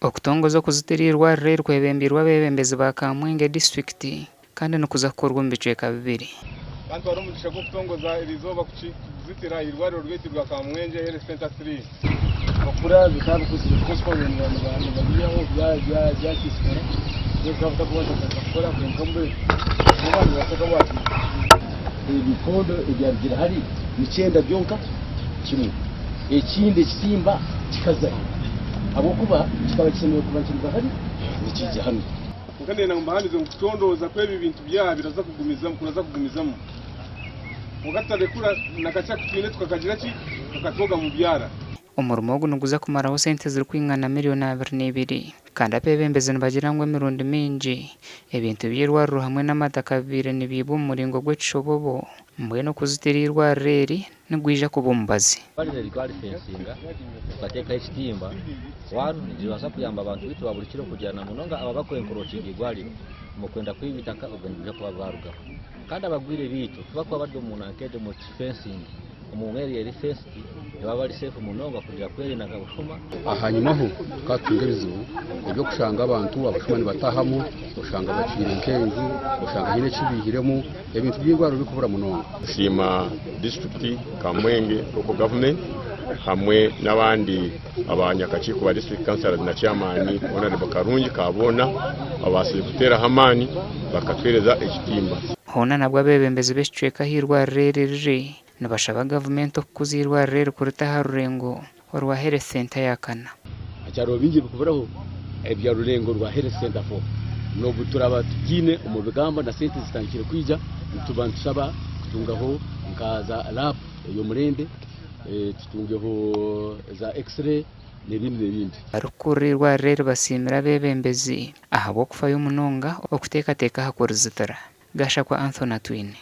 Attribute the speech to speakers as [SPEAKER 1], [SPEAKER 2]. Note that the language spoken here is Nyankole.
[SPEAKER 1] Okutongoza okuzitira eirwariro eri kwebembeirwe abeebembezi ba Kamwenge disiturikiti kandi nikuza kukorwa omu bicweka bibiri.
[SPEAKER 2] Kandi twara omugisha gw'okutongoza eriizooba kuzitira eirwariro ryaitu rya Kamwengye Health Centre 3.
[SPEAKER 3] Bakura bikaba bikuzire because nibabiihaho byasiisikara bikaba bitakubaasa kukora kwonka mbwenu nibabaasa kuba.
[SPEAKER 4] Ebikondo ebyarugire hare nikyenda byonka kimwe, ekindi ekitimba kikazayo ahabw'okuba kikaba kishemereire kuba nikiruga hare nikiija hanu.
[SPEAKER 2] Kwonka ndenda ngu mbahamize ngu kucondooza kw'ebi bintu byaba biraza kugumizamu, kuraza kugumizamu. Kwonka tutarekura na kakye aku twine tukakagira ki? Tukakatwoga mu byara.
[SPEAKER 1] Omurimo ogu niguza kumaraho sente zirikwingana miriyoni 22 kandi abeebembezi nibagira ngu emirundi mingi ebintu by'eirwariro hamwe n'amataka bibaire nibiibwa omu muringo gw'ekishobobo mbwenu okuzitira eirwariro eri nigwija kuba omubazi.
[SPEAKER 5] Eirwariro eri twarifensinga tukateekaho ekitimba, one nikibaasa kuyamba abantu baitu ba buri kiro kugira na munonga abo abarikwenkorokinga eirwariro omu kwenda kwiba eitaka obwo nibwija kuba bwarugaho. Kandi abarwaire baitu ku barikuba bari omu nanka egyo omu fencing omu area eri fenced nibaba bari safe munonga kugira kwerinda nka bushuma.
[SPEAKER 6] Ahanyimaho tukaba tutunga ebizibu eby'okushanga abantu abashuma nibataahamu, oshanga baciire nk'enju, oshanga haine eki baihiremu, ebintu by'eirwariro birikubura munonga.
[SPEAKER 7] Nsiima disiturikiti, Kamwenge Local Government hamwe n'abandi abanyakakiiko ba disiturikiti councillors na chairman Hon. Karungi Kaboona ababaasize kuteeraho amaani bakatuheereza ekitimba.
[SPEAKER 1] Hoona nabwo abeebembezi b'ekicweka ahu eirwariro eri riri nibashaba gavumenti okukuza eirwariro eri kurita aha rurengo orwa Health Centre ya kana.
[SPEAKER 4] Hakyariho bingi ebirikuburaho ebya rurengo rwa Health Centre 4. N'obu turaba tugiine omu bigambo na sente zitandikire kwija, nituba nitushaba kutungaho nka za lab ey'omurembe, tutungeho za X-ray n'ebindi n'ebindi.
[SPEAKER 1] Abarikukurira eirwariro eri basiimire abeebembezi ahabw'okufayo munonga okuteekateeka aha kurizitira. Gashakwa Anthony Atwine.